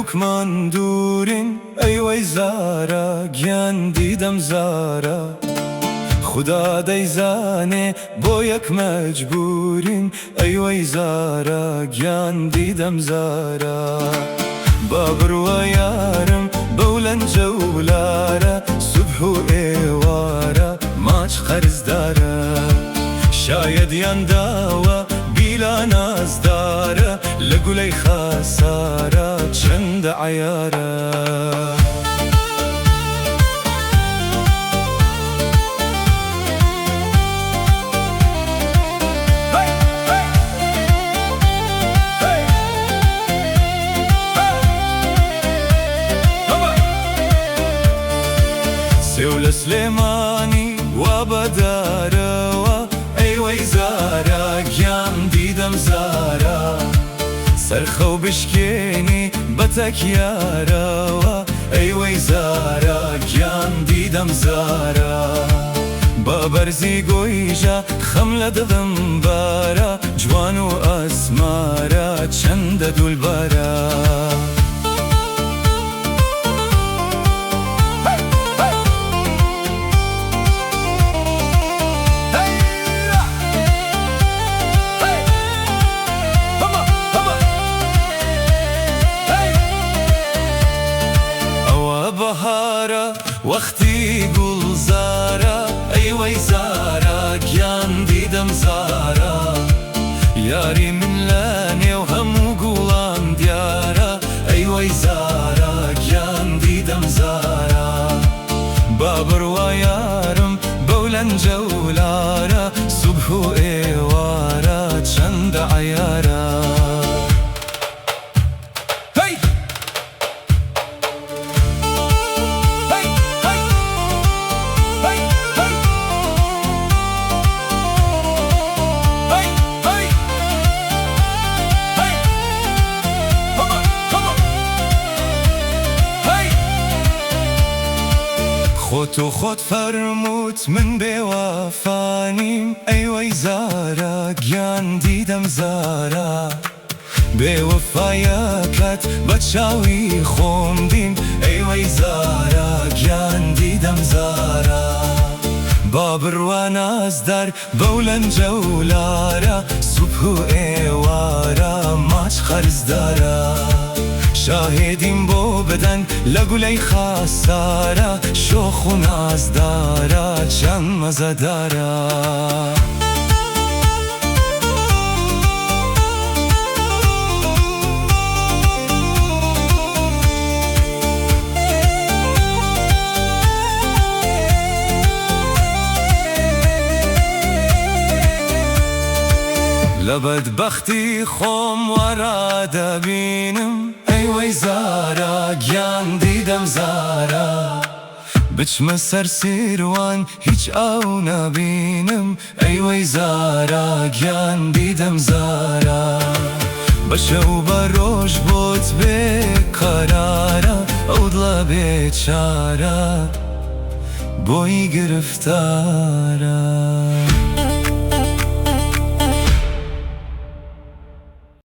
هەردووکمان دوورین، ئەی وەی زارا گیان دیدەم زارا. خودا دەیزانێ بۆ یەک مەجبوورین، ئەی وەی زارا گیان دیدەم زارا. با بڕوا یارم بەو لەنجە و لارە، سوبح و ئێوارە ماچ قەرزدارە. شایەدیان داوە بیلا نازدارە، لە گولەی خەسارە چەندە عەیارە. سێو لە سلێمانی وا بەدارەوە، ئەی وەی زارا گیان دیدەم زارا. سەرخەو بشکێنی بە تەک یارەوە، ئەی وەی زارا گیان دیدەم زارا. بە بەرزی گۆیژە خەم لە دڵم بارە، جوان و ئەسمارە چەندە دولبەرە. ئەوە بەهارە وەختی گوڵزارە، ئەی وەی زارا گیان دیدەم زارا. یاری من لە نێو هەموو گوڵان دیارە، ئەی وەی زارا گیان دیدەم زارا. با بڕوا یارم بەو لەنجە و لارە، سوبح و ئێوارە چەندە عەیارە. خۆت و خۆت فەرمووت من بێوەفانیم، ئەی وەی زارا گیان دیدەم زارا. بێوەفایەکەت بە چاوی خۆم دیم، ئەی وەی زارا گیان دیدەم زارا. با بڕوا نازدار بەو لەنجە و لارە، سوبح و ئێوارە ماچ قەرزدارە. شاهێدیم بۆ بدەن لە گولەی خاسارە، شۆخ و نازدارە چەند مەزەدارە. لە بەدبەختی خۆم وەرادەبینم، ئەی وەی زارا گیان دیدەم زارا. بچمە سەر سیروان هیچ ئاو نابینم، ئەی وەی زارا گیان دیدەم زارا. بە شەو بە ڕۆژ بۆت بێ قەرارە، ئەو دڵە بێچارە بۆی گرفتارە.